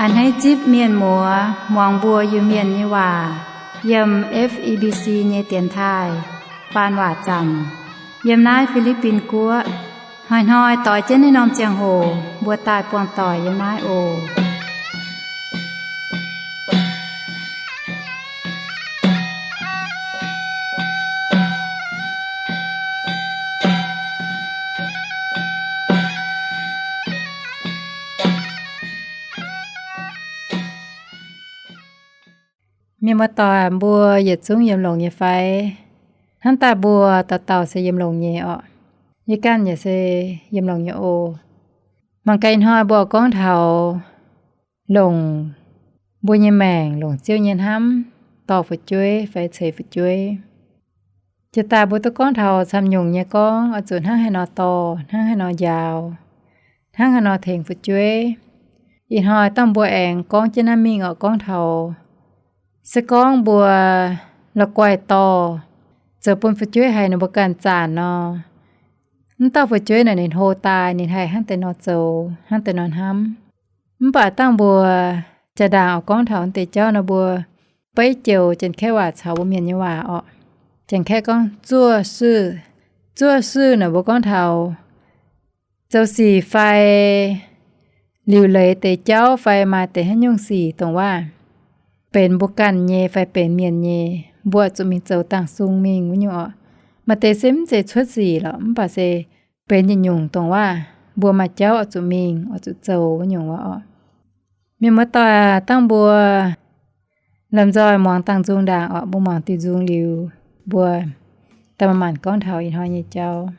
Hneiv zipv mienh muoz muangx mbuo Iu-Mienh nyei waac yiem F E B C nyei dienx taaih faan waac zanc yiem naaiv Fi^li^bin Guoqv. Hnoi-hnoi doix jienv naaiv norm ziangh hoc mbuo daaih buangh doic yiem naaiv oc. Mienh muoz-doic, mbuo yietc zungv yiem longx nyei fai? Hnamv daaih mbuo dauh dauh se yiem longx nyei orqc. Yie ganh yaac se yiem longx nyei oc. Mangc gaax ih hnoi mbuo gorngv taux longc mbuo nyei maengc, longc Ziouv nyei hnamv dorh fu'jueiv fai ceix fu'jueiv. Jiex daaih mbuo duqv gorngv taux camv nyungc nyei gorngv oix zuqc hnangv haaix nor dorh, hnangv haaix nor njaaux, hnangv haaix nor tengx fu'jueiv. Ih hnoi dangh mbuo aengx gorngv jienv naaiv mingh orqc, gorngv taux se gorngv mbuo la'guaih dorh zoux bun fu'jueiv haiz ninh mbuo ganh zanc nor, mv dauh fu'jueiv naaic ninh hlo daaih ninh haih hnangv deix nor zoux, hnangv deix nor hnamv. Mv baac dangh mbuo jaa-ndaangc oix gorngv taux deix jauv nor, mbuo beiv joux Janx-Kaeqv waac caux mbuo Mienh nyei waac orqc. Janx-Kaeqv gorngv 做事. 做事 naaic mbuo gorngv taux zoux sic fai liuc leiz deix jauv fai maaih deix haaix nyungc sic dongh waac benx mbuo ganh nyei fai benx mienh nyei, mbuo zuqc mingh zoux dangh sung mingh wuov nyungc orqc. Maaih deix se mv zeiz cuotv sic lorqc, mv baac se benx yietc nyungc dongh waac mbuo maaih jauv oix zuqc mingh, oix zuqc zoux wuov nyungc waac orqc. Mienh muoz-doic, dangh mbuo lomh nzoih muangx dangh nzung ndaangc orqc. Mbuo muangx diuh nzung liuz, mbuo daaih manc-manc gorngv taux ih hnoi nyei jauv.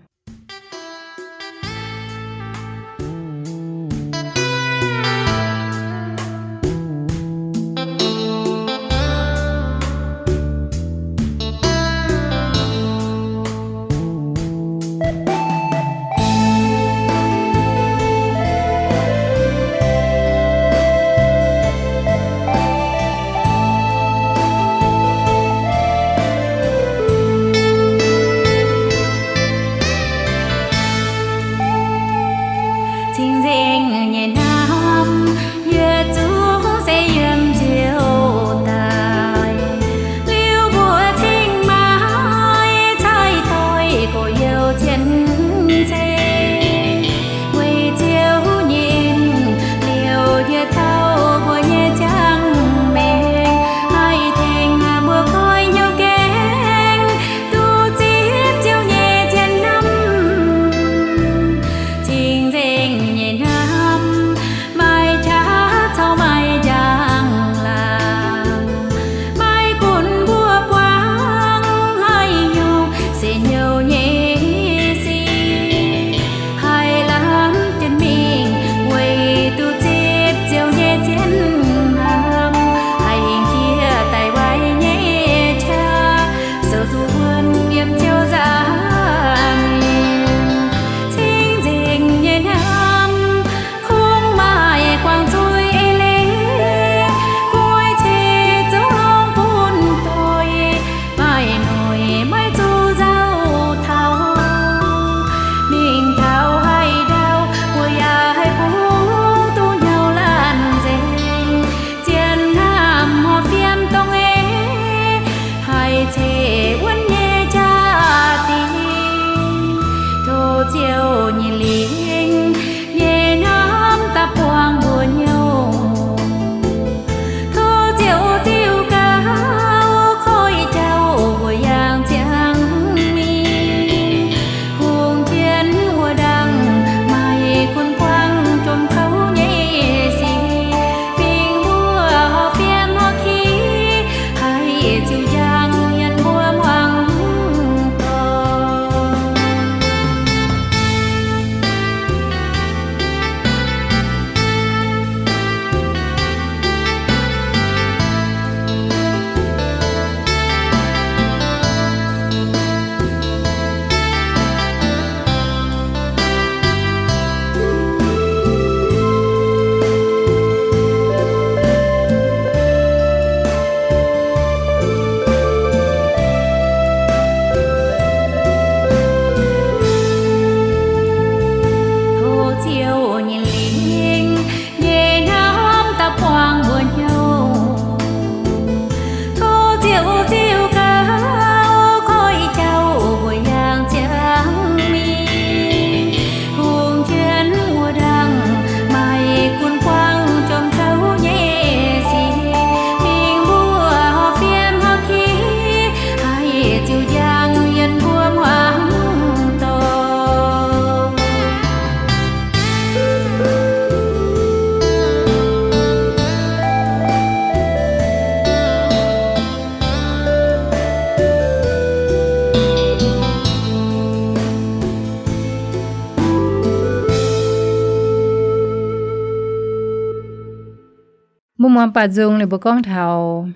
Muangx baaux nzung liuz mbuo gorngv taux,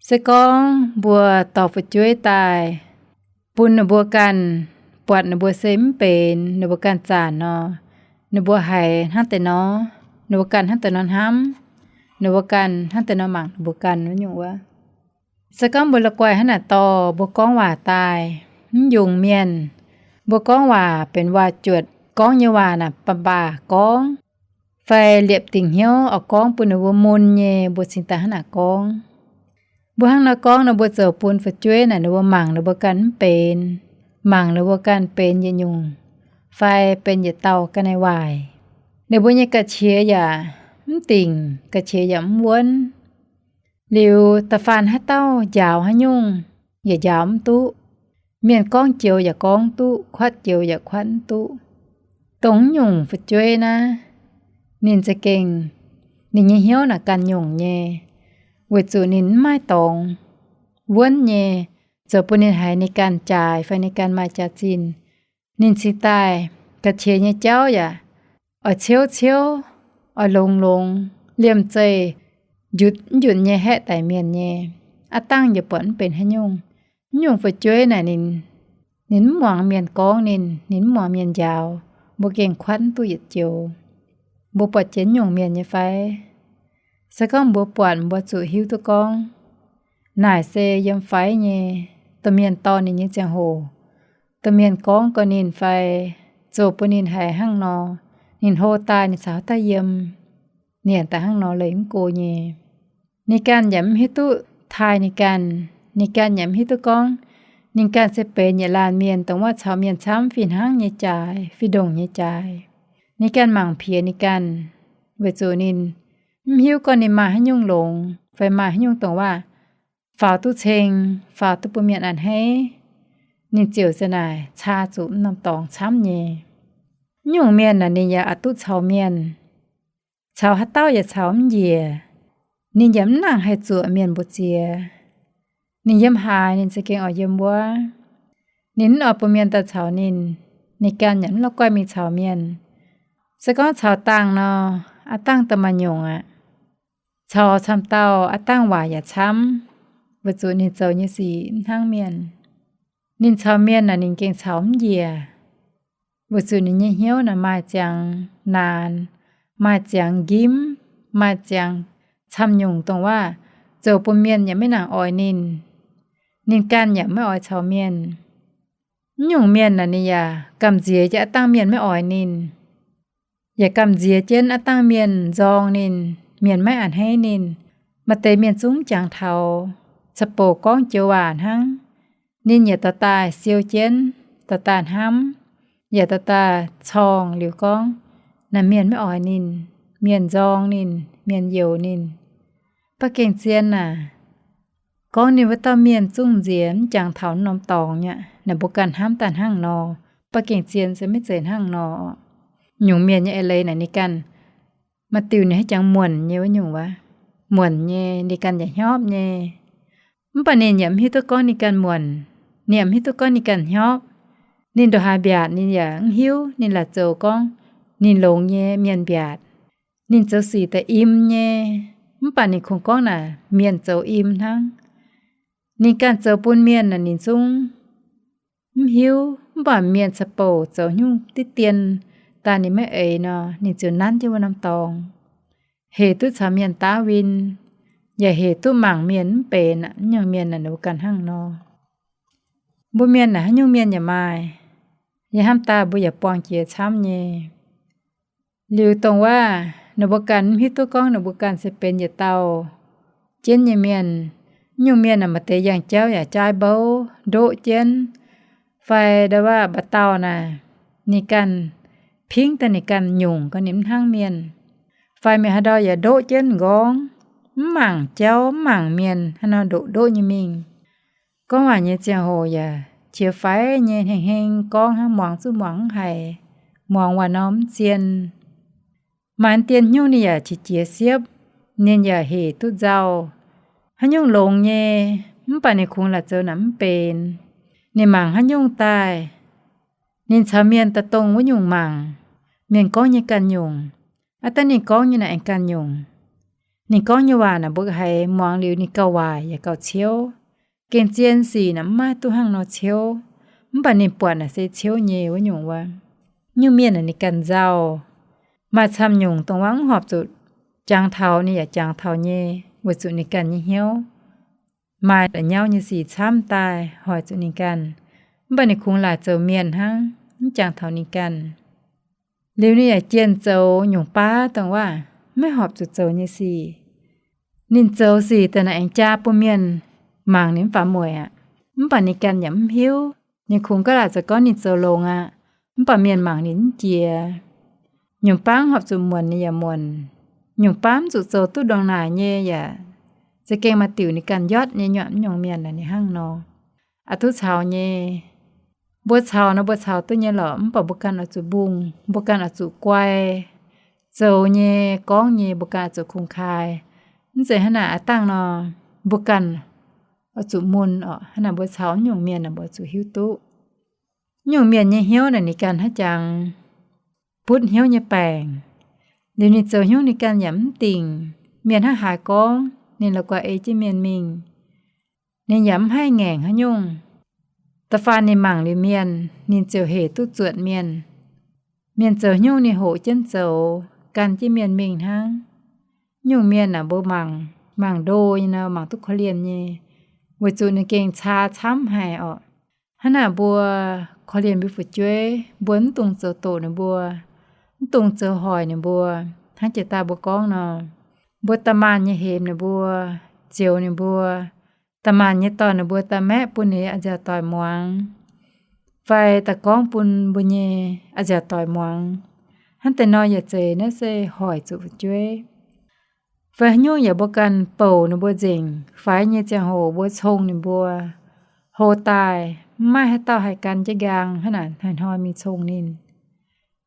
se gorngv mbuo dorh fu'jueiv daaih bun ninh mbuo ganh buatc ninh mbuo se mv benx, ninh mbuo ganh zanc nor, ninh mbuo haiz hnangv deix nor, ninh mbuo ganh hnangv deix nor hnamv, ninh mbuo ganh hnangv deix nor mangc ninh mbuo ganh wuov nyungc wuov. Se gorngv mbuo la'guaih hnangv naaic dorh mbuo gorngv waac daaih, mv yungz mienh, mbuo gorngv waac benx waac-juotc, gorngv nyei waac naaic baac baac gorngv, fai liepc dingc hnyouv oix gorngv bun ninh mbuo mun nyei, mbuo cingx daaih hnangv naaic gorngv. Mbuo hnangv nor gorngv nor, mbuo zoux bun fu'jueiv naaic ninh mbuo mangc ninh mbuo ganh mv benx, mangc ninh mbuo ganh benx yietc nyungc fai benx yietc dauh ga'naaiv waaic. Ninh mbuo nyei ga'qiex yaac mv dingc, ga'qiex yaac mv wuonv. Liuz da'faanh haaix dauh njaaux haaix nyungc yaac njaaux mv duqv. Mienh gorngv joux yaac gorngv duqv, kuatv joux yaac kuatv mv duqv. Dongh wuov nyungc fu'jueiv naaiv, ninh za'gengh, ninh nyei hnyouv naaic ganh nyungc nyei, weic zuqc ninh mv maaih dorngx wuonv nyei, zoux bun ninh haiz ninh ganh jaaix fai ninh ganh maaih jaax-zinh. Ninh cingx daaih ga'qiex nyei jauv yaac oix ciouv ciouv, oix longx longx, liemh zeih njutc mv njutc nyei haeqv daic mienh nyei. Aav dangh yaac buatc mv benx haaix nyungc. Wuov nyungc fu'jueiv naaic ninh, ninh mv muangx mienh gorngv ninh, ninh mv muangx mienh njaaux, mbuo gengh kuatv mv duqv yietc joux. Mbuo buatc jienv nyungc mienh nyei fai? Se gorngv mbuo buatc, mbuo zuqc hiuv duqv gorngv naaic se yiem fai nyei, domh mienh dorh ninh nyei ziangh hoc, domh mienh gorngv gau ninh fai zoux bun ninh haiz hnangv nor, ninh hlo daaih ninh caux haaix dauh yiem, ninh yaac daaih hnangv nor leih mv go nyei. Ninh ganh yaac mv hiuv duqv taaih ninh ganh. Ninh ganh yaac mv hiuv duqv gorngv ninh ganh se benx yietc laanh mienh dongh wuov caux mienh camv fih hnangv nyei jaaix, fih ndongc nyei jaaix. Ninh ganh mangc piex ninh ganh, weic zuqc ninh mv hiuv gorngv ninh maaih haaix nyungc longx fai maaih haaix nyungc dongh wuov faaux duqv ceng, faaux duqv bun mienh a'hneiv. Ninh ziouc za'naaic caa zuqc mv norm dorngx camv nyei. Wuov nyungc mienh naaic ninh yaac aqc duqv caux mienh, caux haaix dauh yaac caux mv njiec. Ninh yaac mv nangc haih zuoqc mienh mbu'ziex. Ninh yiem haaix ninh za'gengh oix yiem wuov. Ninh mv oix bun mienh daaih caux ninh. Ninh ganh yaac mv la'guaih mingh caux mienh. Se gorngv caux dangh nor, aav dangh da'maaih nyungc aqv. Caux camv dauh aav dangh waac yaac camv, weic zuqc ninh zoux nyei sic mv hnangv mienh. Ninh caux mienh naaic ninh gengh caux mv njiec, weic zuqc ninh nyei hnyouv naaic maaih ziangx naanc, maaih ziangx njimv, maaih ziangx camv nyungc dongh wuov, zoux bun mienh yaac maiv nangc oix ninh. Ninh ganh yaac maiv oix caux mienh. Wuov nyungc mienh naaic ninh yaac gamh nziex jienv aav dangh mienh maiv oix ninh, yaac gamh nziex jienv aav dangh mienh nzorng ninh, mienh maiv a'hneiv ninh. Maaih deix mienh zungv jangx taux, ca'bouc gorngv joux waac hnangv. Ninh yaac dorh daaih siou jienv, dorh daaih hnamv, yaac dorh daaih corngh liuz gorngv, naaic mienh maiv oix ninh, mienh nzorng ninh, mienh youx ninh. Ba'gengh zien naaic, gorngv ninh wuov dauh mienh zungv nziex mv jangx taux norm dorngx aqv. Naaic mbuo ganh hnamv daaih hnangv nor, ba'gengh zien se maiv zeiz hnangv nor. Nyungc mienh nyei eix leiz naaic ninh ganh, maaih diuh ninh haaix jangx muonc nyei wuov nyungc wuov, muonc nyei, ninh ganh yaac hnyopv nyei. Mv baac ninh yaac mv hiuv duqv gorngv ninh ganh muonc, ninh yaac mv hiuv duqv gorngv ninh ganh hnyopv. Ninh ndongc haaix mbiaatc ninh yaac mv hiuv, ninh laaic zoux gorngv ninh longx nyei mienh mbiaatc. Ninh zoux sic daaih im nyei, mv baac ninh kungx gorngv naaic mienh zoux im hnangv. Ninh ganh zoux bun mienh naaic ninh zungv mv hiuv, mv baac mienh ca'bouc zoux nyungc diqv dien daaih ninh maiv eix nor, ninh ziouc nanv jienv wuov norm dorngx, hec duqv caux mienh daav win, yaac hec duqv mangc mienh mv benx aqv. Wuov nyungc mienh naaic ninh mbuo ganh hnangv nor. Mbuo mienh naaic haaix nyungc mienh yaac maaih, yaac hnamv daaih mbuo yaac buangh jiex camv nyei. Liuz dongh wuov, ninh mbuo ganh mv hiuv duqv gorngv ninh mbuo ganh se benx yietc dauh jienv nyei mienh. Wuov nyungc mienh naaic maaih deix yangh jauv yaac jaaiv mbouv ndoqv jienv, fai ndau wuov mba'dauh naaic, ninh ganh pingv daaih ninh ganh nyungc gau ninh mv hnangv mienh. Fai mienh haaix ndau yaac ndoqv jienv nqorngv, mv mangc jauv mv mangc mienh, hnangv nor ndoqc ndoqv nyei mingh. Gorngv waac nyei ziangh hoc yaac qiex faix nyei, heng heng gorngv hnangv muangx zuqc muangx mv haic, muangx waac norm mv zien. Maaih deix nyungc ninh yaac qiex jiez siepv, ninh yaac hec duqv nzauh. Haaix nyungc longx nyei, mv baac ninh kungx laaic zoux naaic mv benx. Ninh mangc haaix nyungc daaih, ninh caux mienh daaih dongh wuov nyungc mangc. Mienh gorngv nyei ganh nyungc, aav dangh ninh gorngv nyei naaic aengx ganh nyungc. Ninh gorngv nyei waac naaic mbuo haiz muangx liuz ninh gauh waaic yaac gauh ciouv. Gengh zien sic naaic mv maaih duqv hnangv nor ciouv, mv baac ninh buatc naaic se ciouv nyei wuov nyungc wuov. Nyungc mienh naaic ninh ganh nzauh, maaih camv nyungc dongh wuov mv horpc zuqc jangx taux ninh yaac jangx taux nyei, weic zuqc ninh ganh nyei hnyouv maaih la'nyauv nyei sic camv daaih hoic zuqc ninh ganh. Mv baac ninh kungx laaic zoux mienh hnangv, mv jangx taux ninh ganh. Liuz ninh yaac jienh zoux nyungc baav dongh wuov maiv horpc zuqc zoux nyei sic. Ninh zoux sic daaih naaic aengx jaa bun mienh mangc ninh mv faaux mueic aqv. Mv baac ninh ganh yaac mv hiuv. Ninh kungx gaav laaic zoux gorngv ninh zoux longx aqv, mv baac mienh mangc ninh mv jiex. Nyungc baav horpc zuqc muonc ninh yaac muonc. Nyungc baav mv zuqc zoux duqv ndongc naaic nyei yaac za'gengh maaih diuc ninh ganh ndortv nyei nyuoqc nyungc mienh naaic ninh hnangv nor. Aqc duqv caux nyei. Mbuo caux nor mbuo caux duqv nyei lorqc, mv baac mbuo ganh oix zuqc mbungh, mbuo ganh oix zuqc guai. Zoux nyei, gorngv nyei, mbuo ganh oix zuqc kungx kaaix. Mv zeiz hnangv naaic aqv dangh nor, mbuo ganh oix zuqc mun orqc. Hnangv naaic mbuo caux nyungc mienh naaic mbuo zuqc hiuv duqv nyungc mienh nyei hnyouv naaic ninh ganh hnangv jangx butv hnyouv nyei baengc. Liuz ninh zoux hnyouv ninh ganh yaac mv dingc. Mienh hnangv haaix gorngv ninh la'guaih ei jienv mienh mingh, ninh yaac mv haih ngaengc haaix nyungc. Da'faanh ninh mangc liuz mienh, ninh ziouc hec duqv zuotc mienh. Mienh zoux hnyouv ninh hoqc jienv zoux, gan jienv mienh mingh hnangv. Nyungc mienh naaic mbuo mangc, mangc ndo nyei nor mangc duqv korv-lienh nyei, weic zuqc ninh gengh caa camv haic orqc. Hnangv naaic mbuo korv-lienh mbuo fu'jueiv, mbuo mv dungx zoux doqc ninh mbuo, mv dungx zoux hoic ninh mbuo. Hnangv jiex daaih mbuo gorngv nor, mbuo da'maanc nyei hemx ninh mbuo, zioux ninh mbuo, da'maanc nyei dorh ninh mbuo da'maeqv bun ninh a'nziaauc doic muangx, fai da'gorngv bun mbuo nyei a'nziaauc doic muangx. Hnangv deix nor yietc zeiz naaiv se hoic zuqc fu'jueiv. Fai haaix nyungc yaac mbuo ganh bouc ninh mbuo nzengc, faix nyei ziangh hoc mbuo cong ninh mbuo, hlo daaih mv maaih haaix dauh haih gan jienv nqaang hnangv naaic hnoi-hnoi mingh cong ninh.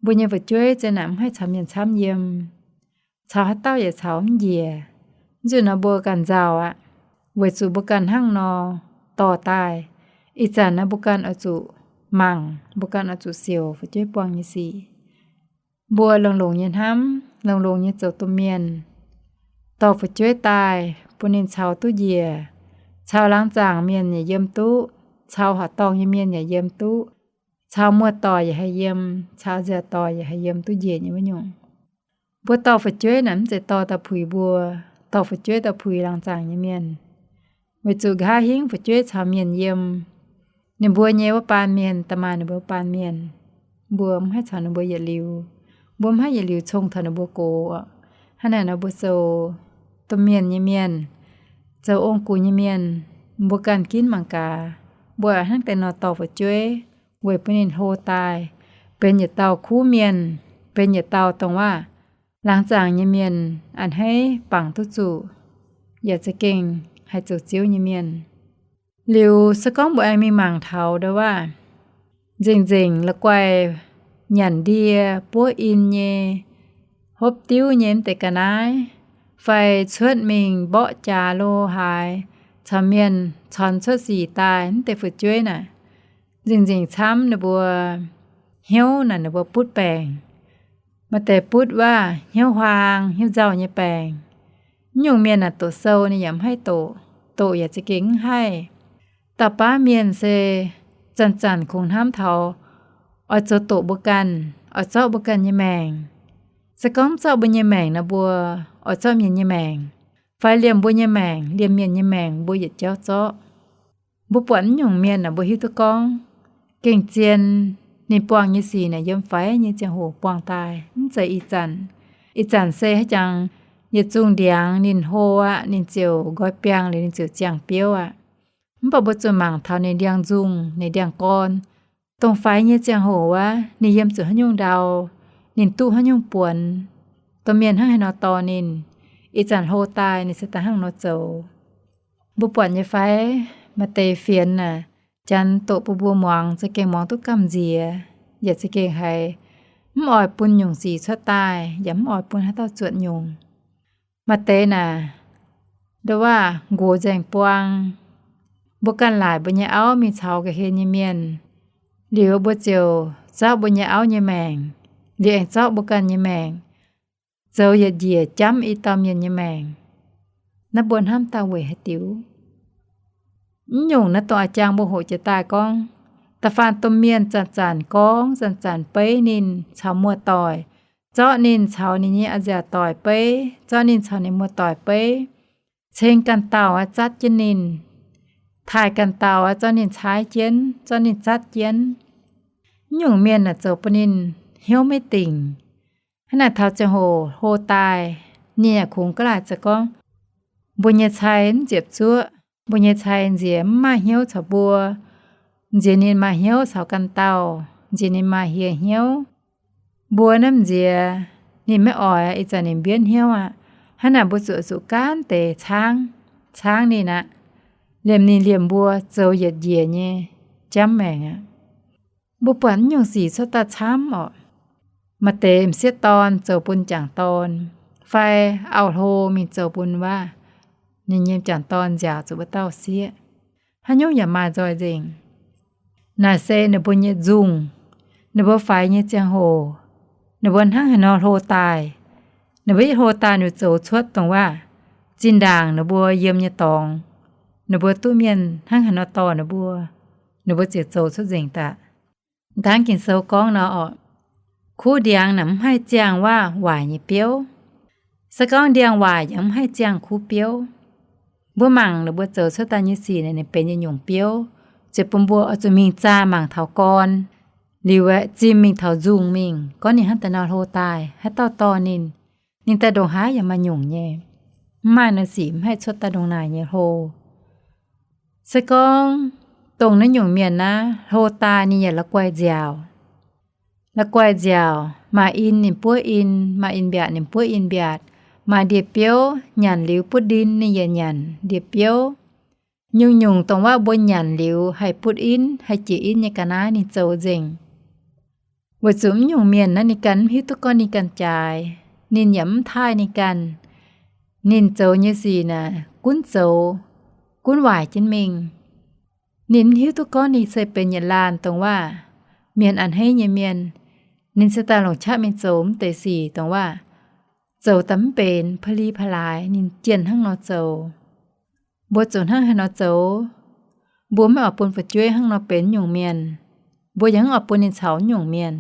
Mbuo nyei fu'jueiv za'naaic mv haih caux mienh camv yiem. Caux haaix dauh yaac caux mv njiec. Nzunc nor mbuo ganh nzauh aqv, weic zuqc mbuo ganh hnangv nor dorh daaih. Ih zanc naaiv mbuo ganh oix zuqc mangc, mbuo ganh oix zuqc siouc fu'jueiv buangh nyei sic. Mbuo longx-longx nyei hnamv, longx-longx nyei zoux domh mienh, dorh fu'jueiv daaih bun ninh caux duqv njiec, caux laangz zaangc mienh yaac yiem duqv, caux horqc dorngh nyei mienh yaac yiem duqv, caux muoz-doic yaac haih yiem, caux nziaauc doic yaac haih yiem duqv njiec nyei wuov nyungc. Mbuo dorh fu'jueiv naaic mv zeiz dorh daaih puix mbuo, dorh fu'jueiv daaih puix laangz zaangc nyei mienh. Weic zuqc nqa'haav hingv fu'jueiv caux mienh yiem, ninh mbuo nyei wuov baan mienh da'maah ninh mbuo wuov baan mienh, mbuo mv haih caux ninh mbuo yietc liuz, mbuo mv haih yietc liuz cong taux ninh mbuo gox. Hnangv naaic nor mbuo zoux domh mienh nyei mienh, zoux ong-gux nyei mienh, mbuo ganh ginv mangc gaax, mbuo hnangv deix nor dorh fu'jueiv weic bun ninh hlo daaih, benx yietc dauh kuv mienh, benx yietc dauh dongh waac laangz zaangc nyei mienh, a'hneiv bangc duqv zuqc, yaac za'gengh haih zoux ziouv nyei mienh. Liuz se gorngv mbuo aengx mingh mangc taux ndau waac nzengc-nzengc la'guaih nyanc ndie buov in nyei, hopv diuv nyei mv deix ga'naaiv, fai cuotv mingh mborqv jaax lo haaix, caux mienh cons cuotv sic daaih mv deix fu'jueiv naaic, nzengc-nzengc camv ninh mbuo hnyouv naaic ninh mbuo butv baengc. Maaih deix butv waac hnyouv huaang hnyouv nzauh nyei baengc. Mv nyungc mienh naaic doqc sou ninh yaac mv haih doqc, doqc yaac za'gengh mv haih. Dauh baav mienh se zanc-zanc kungx hnamv taux oix zoux doqc mbuo ganh, oix zorqv mbuo ganh nyei maengc. Se gorngv zorqv mbuo nyei maengc nor mbuo oix zorqv mienh nyei maengc, fai liemh mbuo nyei maengc, liemh mienh nyei maengc mbuo yietc jauv zorqv. Mbuo buatc mv nyungc mienh naaic mbuo hiuv duqv gorngv gengh zien ninh buangh nyei sic naaic yiem faix nyei ziangh hoc buangh daaih, mv zeiz ih zanc. Ih zanc se haaix jangx yietc zungh ndiangx ninh hlo aqv, ninh ziouc nqoi biangh liuz ninh ziouc ziangh biouv aqv. Mv baac mbuo zuqc mangc taux ninh ndiangx-nzungh, ninh ndiangx-gorn, dongh faix nyei ziangh hoc wuov ninh yiem zuqc haaix nyungc ndau, ninh duqv haaix nyungc buonx, domh mienh hnangv haaix nor dorh ninh, ih zanc hlo daaih ninh se daaih hnangv nor zoux. Mbuo buatc nyei fai, maaih deix fienx naaic, janx doqc bun mbuo muangx za'gengh muangx duqv gamh nziex, yaac za'gengh haiz mv oix bun nyungc sic cuotv daaih, yaac mv oix bun haaix dauh zuotc nyungc. Maaih deix naaic, nduov waac nqox nzaeng buang, mbuo ganh laaic mbuo nyei auv mingh caux ga'hlen nyei mienh, liuz mbuo ziouc zorqv mbuo nyei auv nyei maengc, liuz aengx zorqv mbuo ganh nyei maengc, zoux yietc njiec jamv i dauh mienh nyei maengc. Naaiv mbuo hnamv daaih weic haaix diuc? Mv nyungc naaiv dongh a'jang mbuo hoqc jiex daaih gorngv, da'faanh domh mienh zanc-zanc gorngv, zanc-zanc beiv ninh caux muoz-doic, zorqv ninh caux ninh nyei a'nziaauc doic beiv, zorqv ninh caux ninh muoz-doic beiv, ceng ganh dauh aqv zatv jienv ninh, taaih ganh dauh aqv zorqv ninh caaiv jienv, zorqv ninh zatv jienv. Mv nyungc mienh naaic zoux bun ninh hnyouv maiv dingc. Hnangv naaic taux ziangh hoc hlo daaih, ninh yaac kungx ga'laaic za'gengh gorngv, mbuo nyei cai mv ziepc zuoqv, mbuo nyei cai nziex mv maaih hnyouv caux mbuo, nziex ninh maaih hnyouv caux ganh dauh, nziex ninh maaih hieh hnyouv. Mbuo naaiv nziex ninh maiv oix, ih zanc ninh mbienv hnyouv aqv. Hnangv naaic mbuo zuqc zuqc gaanv deix caangv, caangv ninh aqv, liemh ninh liemh mbuo zoux yietc njiec nyei jamv maengc aqv. Mbuo buatc mv nyungc sic cuotv daaih camv orqc. Maaih deix m'sieqv dorn zoux bun m'jangc dorn, fai auv-hlo mingh zoux bun wuov ninh nyei m'jangc dorn nziaauc zuqc wuov dauh sieqv. Haaix nyungc yaac maaih nzoih nzengc. Naaic se ninh mbuo nyei nzungh, ninh mbuo faix nyei ziangh hoc, ninh mbuo hnangv haaix nor hlo daaih, ninh mbuo yietv hlo daaih ninh mbuo zoux cuotv dongh wuov zinh ndaangc ninh mbuo yiem nyei dorngx, ninh mbuo duqv mienh hnangv haaix nor dorh ninh mbuo, ninh mbuo ziouc zoux cuotv nzengc daaih. Dangv Ging-Sou gorngv nor orqc, kuv ndiangx naaic mv haih ziangh waac-waaic nyei biouv. Se gorngv ndiangx-waaic yaac mv haih ziangh kuv biouv. Mbuo mangc ninh mbuo zoux cuotv daaih nyei sic naaic, ninh benx yietc nyungc biouv, ziouc bun mbuo oix zuqc mingh zaah mangc taux gorn, liuz aeqv, zimh mingh taux nzungh mingh, gorngv ninh hnangv daaih nor hlo daaih, haaix dauh dorh ninh, ninh daaih ndongc haaix yaac maaih nyungc nyei. Mv maaih nor sic mv haih cuotv daaih ndongc naaic nyei hlo. Se gorngv dongh naaiv nyungc mienh naaiv hlo daaih ninh yaac la'guaih nziaauc. La'guaih nziaauc, maaih in ninh buov in, maaih in-mbiaatc ninh buov in-mbiaatc, maaih ndie-biouv nyanc liuz butv ndin ninh yaac nyanc ndie-biouv. Nyungc-nyungc dongh waac mbuo nyanc liuz haih butv in, haih jiex in nyei ga'naaiv ninh zoux nzengc. Weic zuqc mv nyungc mienh naaiv ninh ganh mv hiuv duqv gorngv ninh ganh jaaix, ninh yaac mv taaih ninh ganh. Ninh zoux nyei sic naaic gunv zoux, gunv waaic jienv mingh. Ninh mv hiuv duqv gorngv ninh se benx yietc laanh dongh waac mienh a'hneiv nyei mienh. Ninh se daaih longc qaqv mingh zoux mv deix sic dongh waac zoux daaih mv benx, pa'li pa'laaix ninh jienh hnangv nor zoux. Mbuo zuqc hnangv haaix nor zoux? Mbuo maiv oix bun fu'jueiv hnangv nor benx nyungc mienh. Mbuo yaac mv oix bun ninh caux nyungc mienh.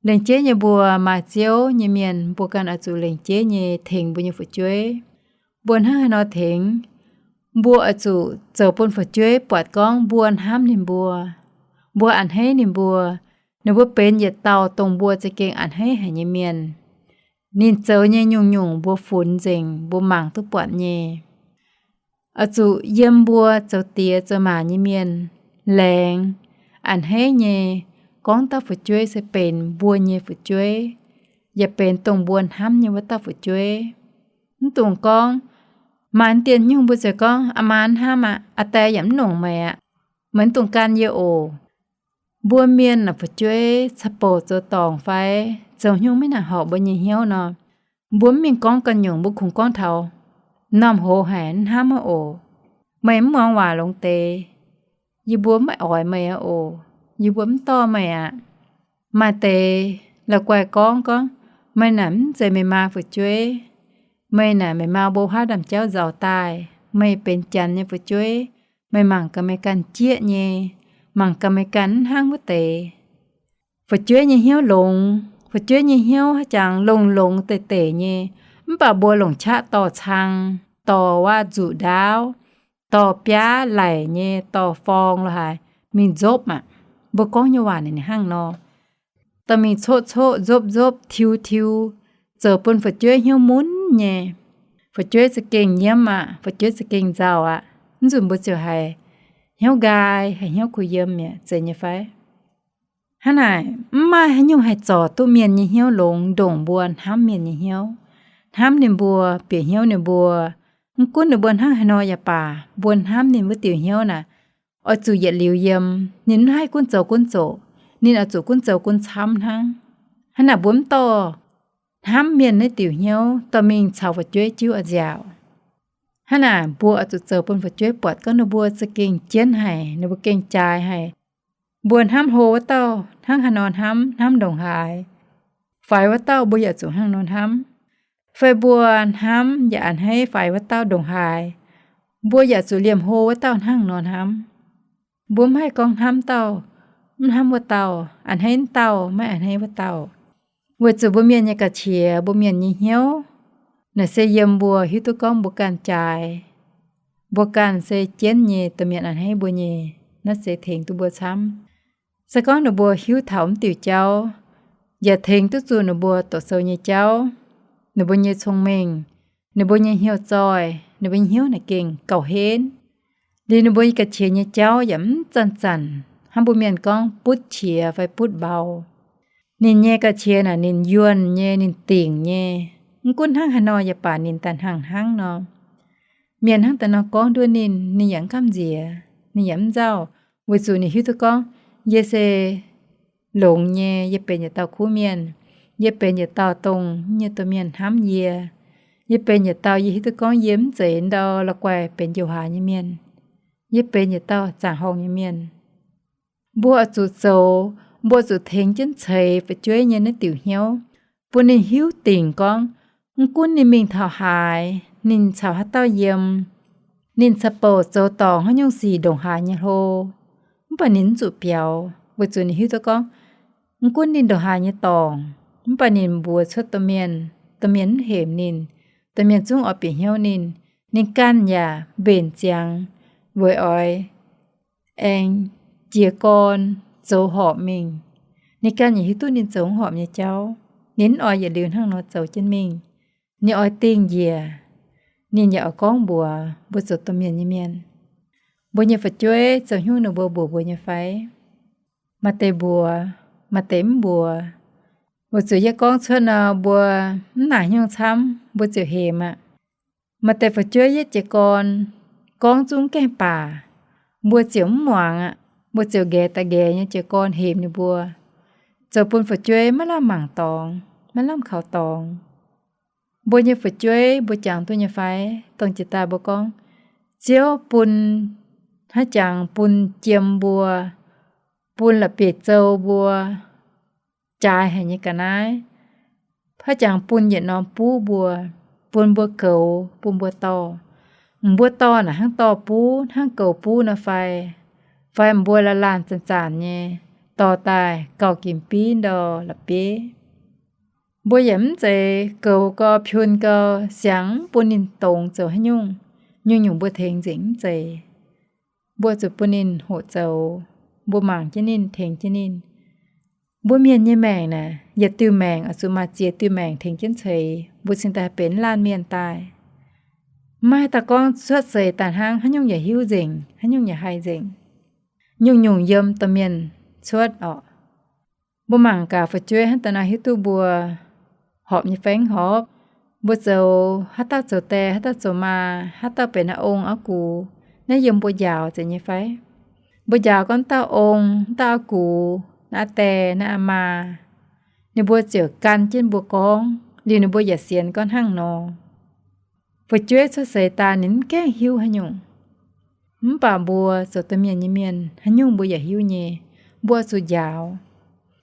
Lengc jeiv nyei mbuo maaih Ziouv nyei mienh, mbuo ganh oix zuqc lengc jeiv nyei tengx mbuo nyei fu'jueiv. Mbuo hnangv haaix nor tengx? Mbuo oix zuqc zoux bun fu'jueiv buatc gorngv mbuo hnamv ninh mbuo, mbuo a'hneiv ninh mbuo. Ninh mbuo benx yietc dauh dongh mbuo za'gengh a'hneiv haic nyei mienh. Ninh zoux nyei nyungc-nyungc mbuo funx nzengc, mbuo mangc duqv buatc nyei. Oix zuqc yiem mbuo zoux diex zoux maac nyei mienh laengz, a'hneiv nyei gorngv dauh fu'jueiv se benx mbuo nyei fu'jueiv, yaac benx dongh mbuo hnamv nyei wuov dauh fu'jueiv. Mv dungx gorngv, maaih deix nyungc mbuo ziouc gorngv, aa maa hnamv aqv, aa die yaac mv longc meih aqv, meih mv dungx gan yie oc. Mbuo mienh naaic fu'jueiv ca'bouc zoux dorngc fai zoux nyungc maiv nangc horpc mbuo nyei hnyouv nor, mbuo mv mingh gorngv ganh nyungc, mbuo kungx gorngv taux norm hoz haic, mv hnamv aqv oc. Meih mv muangx waac longx deix, yie mbuo maiv oix meih aqv oc. Yie mbuo mv dorh meih aqv. Maaih deix la'guaih gorngv, gorngv, meih naaic mv zeiz meih maa fu'jueiv. Meih naaic meih maa mbuo haav ndaamv-jauv nzauc daaih, meih benx janx nyei fu'jueiv. Meih mangc gaax meih ganh jieqv nyei, mangc gaax meih ganh mv hnangv wuov deix. Fu'jueiv nyei hnyouv longx, fu'jueiv nyei hnyouv haaix jangx longx-longx deic-deic nyei, mv baac mbuo longc qaqv dorh cang, dorh waac nzuqc ndaauv, dorh biaav laic nyei, dorh forng lo haaix mingh nzopv aqv. Mbuo gorngv nyei waac ninh hnangv nor, dorh mingh coqv-coqv nzopv-nzopv, tiu-tiu, zoux bun fu'jueiv hnyouv munv nyei. Fu'jueiv za'gengh nyiemv aqv, fu'jueiv za'gengh nzauh aqv. Mv nzunc mbuo ziouc haiz hnyouv nqaai, haiz hnyouv kuh yiem mi'aqv, zeiz nyei fai? Hnangv naaic, mv maaih haaix nyungc haih zorc duqv mienh nyei hnyouv longx ndongc mbuo hnamv mienh nyei hnyouv, hnamv ninh mbuo, bieqc hnyouv ninh mbuo. Mv gunv ninh mbuo hnangv haaix nor yaac baac, mbuo hnamv ninh wuov diuc hnyouv naaic, oix zuqc yietc liuz yiem. Ninh mv haih gunv zoux gunv zoqc, ninh oix zuqc gunv zoux gunv camv hnangv. Hnangv naaic, mbuo mv dorh hnamv mienh naaiv diuc hnyouv dorh mingh caux fu'jueiv jiuv a'nziaauc. Hnangv naaic, mbuo oix zuqc zoux bun fu'jueiv buatc gorngv ninh mbuo za'gengh jienv haic, ninh mbuo gengh jaaix haic. Mbuo hnamv hlo wuov dauh hnangv haaix nor hnamv, hnamv ndongc haaix, faix wuov dauh mbuo yaac zuqc hnangv nor hnamv. Fai mbuo hnamv yaac a'hneiv faix wuov dauh ndongc haaix, mbuo yaac zuqc liemh hlo wuov dauh hnangv nor hnamv. Mbuo mv haih gorngv hnamv dauh, mv hnamv wuov dauh, a'hneiv wuov dauh, maiv a'hneiv wuov dauh. Weic zuqc mbuo mienh nyei ga'qiex, mbuo mienh nyei hnyouv, naaic se yiem mbuo hiuv duqv gorngv mbuo ganh jaaix, mbuo ganh se jienv nyei, domh mienh a'hneiv mbuo nyei, naaiv se tengx duqv mbuo camv. Se gorngv ninh mbuo hiuv taux mv diuc jauv, yaac tengx duqv zuqc ninh mbuo doqc sou nyei jauv, ninh mbuo nyei cong-mengh, ninh mbuo nyei hnyouv zoih, ninh mbuo nyei hnyouv naaic gengh gauh henv. Liuz ninh mbuo nyei ga'qiex nyei jauv yaac mv zanc-zanc hnangv mbuo mienh gorngv butv qiex fai butv mbau. Ninh nyei ga'qiex naaic ninh yuonh nyei, ninh dingc nyei. Mv gunv hnangv haaix nor yaac baac ninh daaih hnangv hnangv nor. Mienh hnangv daaih nor gorngv nduov ninh, ninh yaac mv gamh nziex, ninh yaac mv nzauh, weic zuqc ninh hiuv duqv gorngv, yie se longx nyei, yie benx yietc dauh kuv mienh, yie benx yietc dauh dongh nyei domh mienh hnamv yie. Yie benx yietc dauh yie hiuv duqv gorngv yie mv zeiz ndau la'guaih benx njoux haaix nyei mienh. Yie benx yietc dauh zaangc horngh nyei mienh. Mbuo oix zuqc zoux, mbuo oix zuqc tengx jienv ceix fu'jueiv nyei naaiv diuc hnyouv, bun ninh hiuv dingc gorngv, mv gunv ninh mingh taux haaix, ninh caux haaix dauh yiem, ninh caux-bouc zoux dorngc haaix nyungc sic ndongc haaix nyei hlo, mv baac ninh mv zuqc biaux, weic zuqc ninh hiuv duqv gorngv, mv gunv ninh ndongc haaix nyei dorngc, mv baac ninh mbuox cuotv domh mienh, domh mienh mv hemx ninh, domh mienh zungv oix bieqc hnyouv ninh, ninh ganh yaac mbenc ziangx weic oix aengx jiez gorn zoux horpc mingh. Ninh ganh yaac hiuv duqv ninh zoux mv horpc nyei jauv. Ninh mv oix yietc liuz hnangv nor zoux jienv mingh. Ninh oix dingh njiec. Ninh yaac oix gorngv mbuox mbuo zoux domh mienh nyei mienh, mbuo nyei fu'jueiv zoux haaix nyungc ninh mbuo mbuox mbuo nyei fai? Maaih deix mbuox, maaih deix mv mbuox. Weic zuqc yie gorngv cuotv nor, mbuo mv naaic hnyouv camv, mbuo ziouc hemx aqv. Maaih deix fu'jueiv yietv jiez gorn gorngv zungv gaengh baac, mbuo ziouc mv muangx aqv. Mbuo ziouc nqaeqv da'nqaeqv nyei jiez gorn hemx ninh mbuo, zoux bun fu'jueiv maiv lamh mangc dorngx, maiv lamh kaux dorngx. Mbuo nyei fu'jueiv mbuo jangx duqv nyei fai? Dongh jiex daaih mbuo gorngv, Ziouv bun, haaix jangx bun jiem mbuo, bun la'bieiv-zou mbuo, jaaix haic nyei ga'naaiv, haaix jangx bun yietc norm buv mbuo, bun mbuo goux, bun mbuo dorh. Mbuo dorh naaic hnangv dorh buv, hnangv goux buv nor fai? Fai mbuo laanh laanh zanc-zanc nyei dorh daaih gauh ginc bieiv ndau la'bieiv? Mbuo yaac mv zeiz goux gau, piun gau, siangx mv bun ninh dongz zoux haaix nyungc. Nyungc-nyungc mbuo tengx nzengc mv zeiz. Mbuo zuqc bun ninh hoqc zoux. Mbuo mangc jienv ninh, tengx jienv ninh. Mbuo mienh nyei maengc naaic, yietc diuh maengc oix zuqc maaih ziex diuh maengc tengx jienv ceix, mbuo cingx daaih benx laanh mienh daaih. Maiv haih daaih gorngv cuotv seix daaih hnangv, haaix nyungc yaac hiuv nzengc, haaix nyungc yaac haih nzengc. Nyungc-nyungc yiem domh mienh cuotv orqc. Mbuo mangc gaax fu'jueiv hnangv daaih nor hiuv duqv mbuo horpc nyei fai mv horpc. Mbuo zoux, haaix dauh zoux die, haaix dauh zoux maa, haaix dauh benx naaiv ong auv gux, naaiv yiem mbuo njaaux zeiz nyei fai? Mbuo njaaux gorngv dauh ong, dauh auv gux, naaiv die, naaiv maa, ninh mbuo ziouc gan jienv mbuo gorngv, liuz ninh mbuo yaac sienx gorngv hnangv nor. Fu'jueiv cuotv seix daaih ninh mv gaengh hiuv haaix nyungc. Mv baac mbuo zoux domh mienh nyei mienh, haaix nyungc mbuo yaac hiuv nyei. Mbuo zuqc njaaux.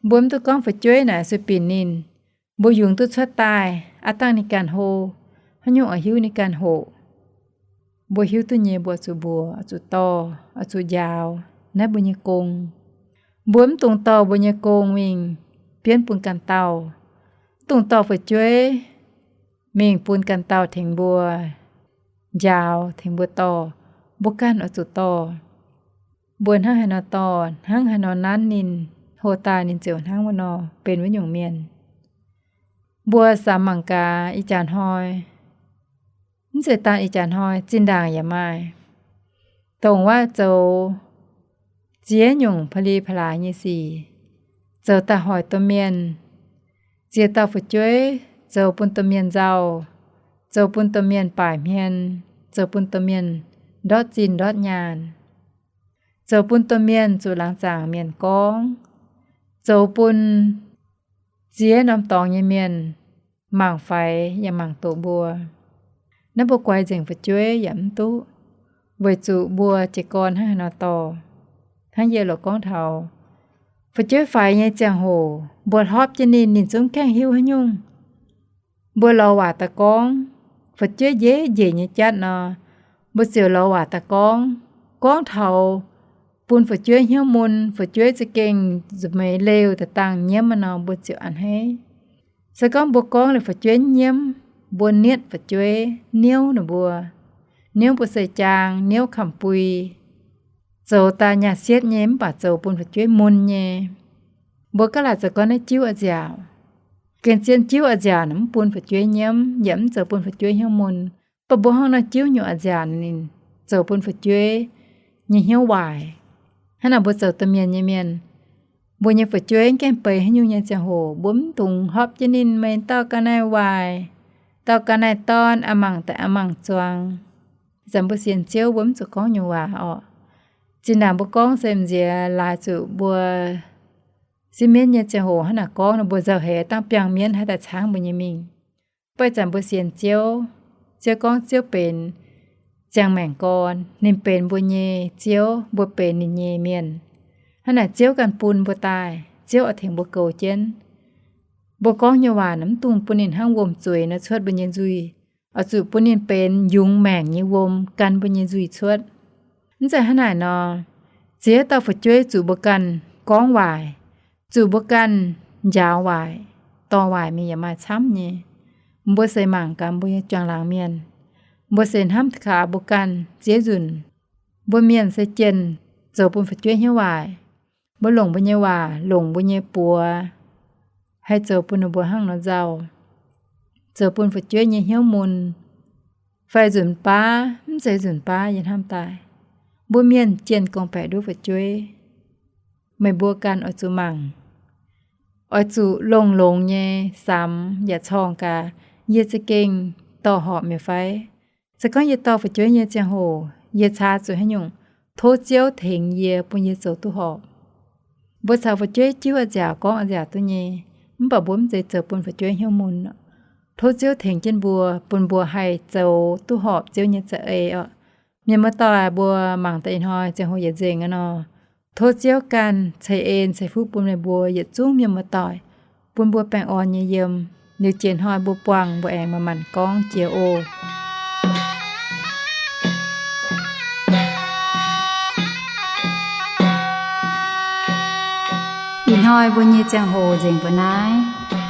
Mbuo mv duqv gorngv fu'jueiv naaic sueih binc ninh. Mbuo yungz duqv cuotv daaih, aav dangh ninh ganh hlo, haaix nyungc oix hiuv ninh ganh hoqc. Mbuo hiuv duqv nyei mbuo zuqc mbuox, zuqc dorh, zuqc njaaux, naaiv mbuo nyei gong. Mbuo mv dungx dorh mbuo nyei gong mingh bienv bun ganh dauh. Mv dungx dorh fu'jueiv mingh bun ganh dauh tengx mbuo njaaux, tengx mbuo dorh. Mbuo ganh oix zuqc dorh. Mbuo hnangv haaix nor dorh, hnangv haaix nor nanv ninh, hlo daaih ninh ziouc hnangv wuov nor benx wuov nyungc mienh. Mbuo samx mangc gaax ih jaax hnoi, mv zeiz dangh ih jaax hnoi, zinh ndaangc yaac maaih dongh wuov zoux ziex nyungc pa'li pa'laaix nyei sic, zoux daaih hoic domh mienh, ziex dauh fu'jueiv zoux bun domh mienh nzauh, zoux bun domh mienh baaic hmien, zoux bun domh mienh ndortv zinh ndortv nyaanh, zoux bun domh mienh zuqc laangz zaangc mienh gorngv, zoux bun ziex norm dorngx nyei mienh mangc faix yaac mangc doqc mbuo. Naaiv mbuo guaix nzengc fu'jueiv yaac mv duqv, weic zuqc mbuo jiez gorn hnangv haaix nor dorh. Hnangv yie loc gorngv taux, fu'jueiv faix nyei ziangh hoc mbuo hlorpv jienv ninh, ninh zungv gaengh hiuv haaix nyungc. Mbuo lorz waac daaih gorngv, fu'jueiv njiec njiec nyei jatv nor, mbuo ziouc lorz waac daaih gorngv, gorngv taux bun fu'jueiv hnyouv mun, fu'jueiv za'gengh nzuonx meix leiz daaih dangh nyiemv nor, mbuo ziouc a'hneiv. Se gorngv mbuo gorngv liuz fu'jueiv nyiemv, mbuo nietv fu'jueiv, niouv ninh mbuo, niouv mbuo seix-jaang, niouv kamx-bui, zoux daaih nyaah sietv nyei mv baac zoux bun fu'jueiv mun nyei. Mbuo gaav laaic zoux gorngv naaiv jiuv a'nziaauc. Gengh zien jiuv a'nziaauc naaic mv bun fu'jueiv nyiemv yaac mv zoux bun fu'jueiv hnyouv mun. Mv baac mbuo hnangv nor jiuv nyungc a'nziaauc ninh zoux bun fu'jueiv nyei hnyouv waaic. Hnangv naaic mbuo zoux domh mienh nyei mienh, mbuo nyei fu'jueiv mv gaengh beiz haaix nyungc nyei ziangh hoc, mbuo mv dungx hopv jienv ninh, meih dauh ga'naaiv waaic, dauh ga'naaiv dorn, a'mangc daaih a'mangc zuangx. Zanc mbuo sienx Ziouv mbuo mv zuqc gorngv nyungc waac orqc. Zinh ndaangc mbuo gorngv se m'nziex laaix zuqc mbuo sipv mienv nyei ziangh hoc hnangv naaic gorngv nor, mbuo nzauh heix dangh biangh mienv haih daaih caangv mbuo nyei mingh. Mv baac ih zanc mbuo sienx Ziouv, Ziouv gorngv Ziouv benx ziangh maengc gorn, ninh benx mbuo nyei Ziouv, mbuo benx ninh nyei mienh. Hnangv naaic Ziouv ganh bun mbuo daaih, Ziouv oix tengx mbuo goux jienv. Mbuo gorngv nyei waac naaic mv dungx bun ninh hnangv wuom-zueiz nor cuotv mbuo nyei nzuih. Oix zuqc bun ninh benx yungz maengc nyei wuom gan mbuo nyei nzuih cuotv. Mv zeiz hnangv naaic nor, ziex dauh fu'jueiv zuqc mbuo ganh gorngv waaic, zuqc mbuo ganh njaaux waaic, dorh waaic mingh yaac maaih camv nyei. Mbuo seix mangc gaax mbuo nyei juangc laangz mienh, mbuo seix hnamv gaax mbuo ganh ziex nzunc. Mbuo mienh se jienh zoux bun fu'jueiv hnyouv waaic. Mbuo longc mbuo nyei waac, longc mbuo nyei buoz, haih zoux bun ninh mbuo hnangv nor nzauh, zoux bun fu'jueiv nyei hnyouv mun, fai nzunc baav mv zeiz nzunc baav yie hnamv daaih. Mbuo mienh jienh gorngv-baeqc nduov fu'jueiv. Meih mbuo ganh oix zuqc mangc, oix zuqc longx-longx nyei samx yaac corngh gaax, yie za'gengh dorh horpc mi'aqv fai? Se gorngv yie dorh fu'jueiv nyei ziangh hoc, yie caa zuqc haaix nyungc? Tov Ziouv tengx yie bun yie zoux duqv horpc. Mbuo caux fu'jueiv jiuv a'nziaauc, gorngv a'nziaauc duqv nyei, mv baac mbuo mv zeiz zoux bun fu'jueiv hnyouv mun. Tov Ziouv tengx jienv mbuo, bun mbuo haih zoux duqv horpc Ziouv nyei za'eix oc. Mienh muoz-doic, mbuo mangc daaih ih hnoi ziangh hoc yietc nzengc aqv nor, tov Ziouv ganh ceix en ceix fuqv bun meih mbuo yietc zungv mienh muoz-doic, bun mbuo baengh orn nyei yiem. Liuz jiex hnoi mbuo buangh mbuo aengx manc-manc gorngv jiex oc. Ih hnoi mbuo nyei ziangh hoc nzengc mbuo naaiv.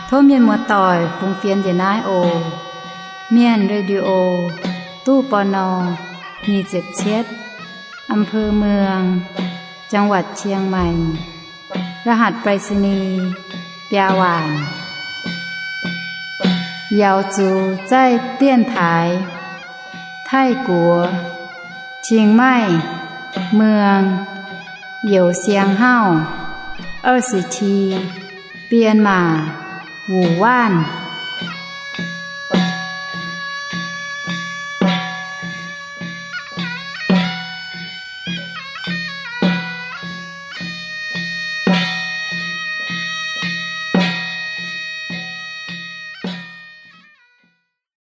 Tov mienh muoz-doic fungx fienx njiec naaiv oc. Mienh Radio, ตู้ ปณ. nyic ziepc cietv, อำเภอเมือง จังหวัดเชียงใหม่ รหัสไปรษณีย์ biaa waanc. 瑶族在电台 Taiv-Guoqv, Chiang Mai, เมือง Youh Siang Hauv, 二十七, Bienh Maac, Wuh Waanv.